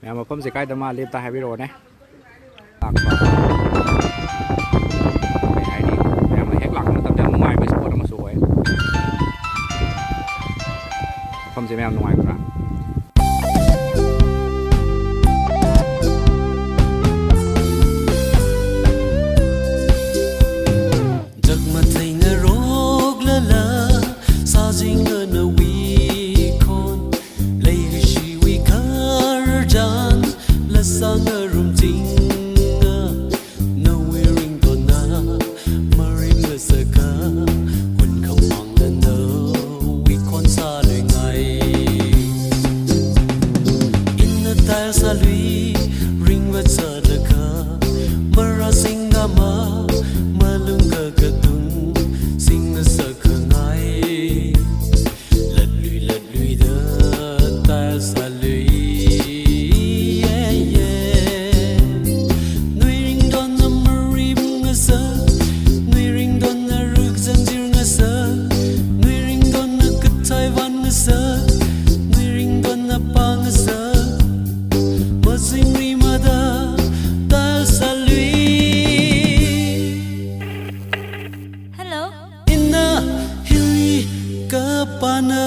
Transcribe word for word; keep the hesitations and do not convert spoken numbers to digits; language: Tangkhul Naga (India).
ꯃꯌꯥꯝ ꯃꯐꯝꯁꯦ ꯀꯥꯏꯗ ꯃꯥꯜꯂꯤ ꯑꯝꯇ ꯍꯥꯏꯕꯤꯔꯛꯑꯣꯅꯦ꯫ ꯂꯥꯛꯄ꯫ ꯀꯩ ꯍꯥꯏꯅꯤ? ꯃꯌꯥꯝꯅ ꯍꯦꯛ ꯂꯥꯛꯄ ꯃꯇꯝꯗ ꯌꯥꯝ ꯅꯨꯡꯉꯥꯏꯕ spot ꯑꯃꯁꯨ ꯑꯣꯏ꯫ ꯃꯐꯝꯁꯦ ꯃꯌꯥꯝ ꯅꯨꯡꯉꯥꯏꯕ꯭ꯔꯥ? ꯖꯛ ꯃꯊꯩ ꯉꯥꯔꯣꯛꯂꯂ, ꯁꯥꯖꯤꯡ ꯉꯥꯅ ꯋꯤꯈꯣꯟ, ꯂꯩꯔꯤꯁꯤ ꯋꯤ ꯈꯔꯖꯥꯟ, ꯂꯁꯥꯡ ꯉꯥꯔꯨꯝ ꯆꯤꯡꯉ, ꯅꯋꯤ ringtone ꯅ ꯃꯔꯤꯡ ꯂꯁꯀ, ꯍꯨꯟ ꯈꯝꯃꯥꯡ ꯅꯅ ꯋꯤꯈꯣꯟ ꯁꯥꯂꯨꯏ ꯉꯥꯏ꯫ ꯏꯟꯅ ꯇꯥꯏ ꯁꯥꯂꯨꯏ ring ꯋꯠ ꯁꯥꯗꯀ, ꯃꯔꯥ ꯁꯤꯡꯒꯥꯃ ꯃꯥꯂꯨꯝ ꯀꯀꯥ ꯇꯨꯡ ꯁꯤꯡꯅ ꯁꯛꯈ ꯉꯥꯏ꯫ ꯂꯠꯂꯨꯏ ꯂꯠꯂꯨꯏꯗ ꯇꯥꯏ ꯁꯥꯂꯨꯏ꯫ ꯅꯣꯏ ringtone ꯅ ꯃꯔꯤꯝ ꯉꯁ, ꯅꯣꯏ ringtone ꯅ ꯔꯨꯛ ꯖꯟꯖꯤꯔ ꯉꯁ, ꯅꯣꯏ ringtone ꯅ ꯀꯊꯥꯏ ꯋꯥꯟ ꯉꯁ, ꯅꯣꯏ ringtone ꯅ ꯄꯥ ꯉꯁ, ꯃꯁꯤꯡ ꯔꯤꯃꯗ ꯇꯥꯏ ꯁꯥꯂꯨꯏ꯫ Hello. ꯏꯟꯅ ꯍꯤꯜꯂꯤ ꯀꯄꯥꯅ꯫